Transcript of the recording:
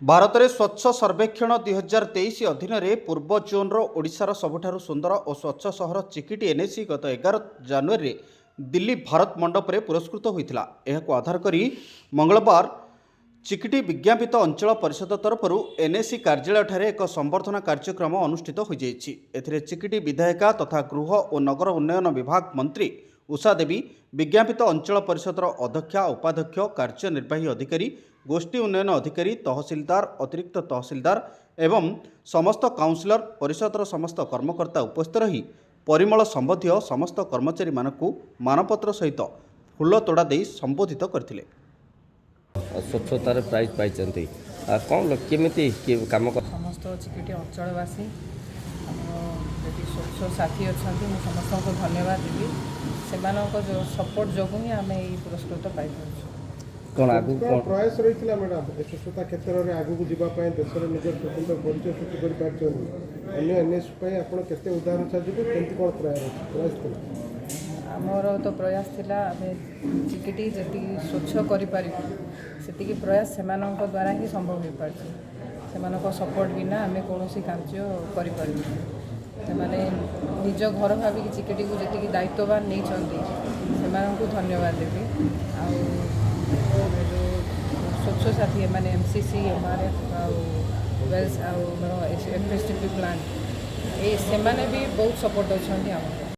ଭାରତରେ ସ୍ୱଚ୍ଛ ସର୍ବେକ୍ଷଣ 2023 ଅଧୀନରେ ପୂର୍ବ ଜୋନ୍ର ଓଡ଼ିଶାର ସବୁଠାରୁ ସୁନ୍ଦର ଓ ସ୍ୱଚ୍ଛ ସହର ଚିକିଟି ଏନ୍ଏସି ଗତ 11 ଜାନୁଆରୀରେ ଦିଲ୍ଲୀ ଭାରତ ମଣ୍ଡପରେ ପୁରସ୍କୃତ ହୋଇଥିଲା। ଏହାକୁ ଆଧାର କରି ମଙ୍ଗଳବାର ଚିକିଟି ବିଜ୍ଞାପିତ ଅଞ୍ଚଳ ପରିଷଦ ତରଫରୁ ଏନ୍ଏସି କାର୍ଯ୍ୟାଳୟଠାରେ ଏକ ସମ୍ବର୍ଦ୍ଧନା କାର୍ଯ୍ୟକ୍ରମ ଅନୁଷ୍ଠିତ ହୋଇଯାଇଛି। ଏଥିରେ ଚିକିଟି ବିଧାୟିକା ତଥା ଗୃହ ଓ ନଗର ଉନ୍ନୟନ ବିଭାଗ ମନ୍ତ୍ରୀ ଉଷା ଦେବୀ, ବିଜ୍ଞାପିତ ଅଞ୍ଚଳ ପରିଷଦର ଅଧ୍ୟକ୍ଷା, ଉପାଧ୍ୟକ୍ଷ, କାର୍ଯ୍ୟନିର୍ବାହୀ ଅଧିକାରୀ, ଗୋଷ୍ଠୀ ଉନ୍ନୟନ ଅଧିକାରୀ, ତହସିଲଦାର, ଅତିରିକ୍ତ ତହସିଲଦାର ଏବଂ ସମସ୍ତ କାଉନସିଲର, ପରିଷଦର ସମସ୍ତ କର୍ମକର୍ତ୍ତା ଉପସ୍ଥିତ ରହି ପରିମଳ ସମ୍ବନ୍ଧୀୟ ସମସ୍ତ କର୍ମଚାରୀମାନଙ୍କୁ ମାନପତ୍ର ସହିତ ଫୁଲ ତୋଡ଼ା ଦେଇ ସମ୍ବୋଧିତ କରିଥିଲେ। ସ୍ୱଚ୍ଛତାରେ ପ୍ରାଇଜ୍ ପାଇଛନ୍ତି। ଆଉ କ'ଣ, କେମିତି କି କାମ ସମସ୍ତ ଚିକିଟି ଅଞ୍ଚଳବାସୀ, ଆମର ଯେତିକି ସ୍ୱଚ୍ଛ ସାଥୀ ଅଛନ୍ତି, ମୁଁ ସମସ୍ତଙ୍କୁ ଧନ୍ୟବାଦ ଦେବି। ସେମାନଙ୍କ ଯେଉଁ ସପୋର୍ଟ ଯୋଗୁଁ ହିଁ ଆମେ ଏଇ ପୁରସ୍କୃତ ପାଇପାରୁଛୁ। କ'ଣ ଆଗକୁ କ'ଣ କ'ଣ ପ୍ରୟାସ ରହିଥିଲା ମ୍ୟାଡ଼ାମ୍, ଏ ସ୍ୱଚ୍ଛତା କ୍ଷେତ୍ରରେ ଆଗକୁ ଯିବା ପାଇଁ? ଦେଶରେ ନିଜର ସ୍ୱତନ୍ତ୍ର ପରିଚୟ ସୃଷ୍ଟି କରିପାରିଛନ୍ତି। ଅନ୍ୟ ଏନ୍ଏସି ପାଇଁ ଆପଣ କେତେ ଉଦାହରଣ ସାଜିବେ? କେମିତି କ'ଣ ପ୍ରୟାସ ଥିଲା? ଆମର ତ ପ୍ରୟାସ ଥିଲା, ଆମେ ଚିକିଟି ଯେତିକି ସ୍ୱଚ୍ଛ କରିପାରିବୁ, ସେତିକି ପ୍ରୟାସ ସେମାନଙ୍କ ଦ୍ୱାରା ହିଁ ସମ୍ଭବ ହୋଇପାରିଛି। ସେମାନଙ୍କ ସପୋର୍ଟ ବିନା ଆମେ କୌଣସି କାର୍ଯ୍ୟ କରିପାରିବୁନି। ସେମାନେ ନିଜ ଘର ଭାବିକି ଚିକିଟିକୁ ଯେତିକି ଦାୟିତ୍ୱବାନ ନେଇଛନ୍ତି, ସେମାନଙ୍କୁ ଧନ୍ୟବାଦ ଦେବି। ଆଉ ଯେଉଁ ସ୍ୱଚ୍ଛ ସାଥୀ ଏମାନେ, ଏମ୍ସିସି, ଏମ୍ଆର୍ଏଫ୍ ଆଉ ୱେଲ୍ସ ଆଉ ଆମର F S T P plant, ଏଇ ସେମାନେ ବି ବହୁତ ସପୋର୍ଟ ଅଛନ୍ତି ଆମକୁ।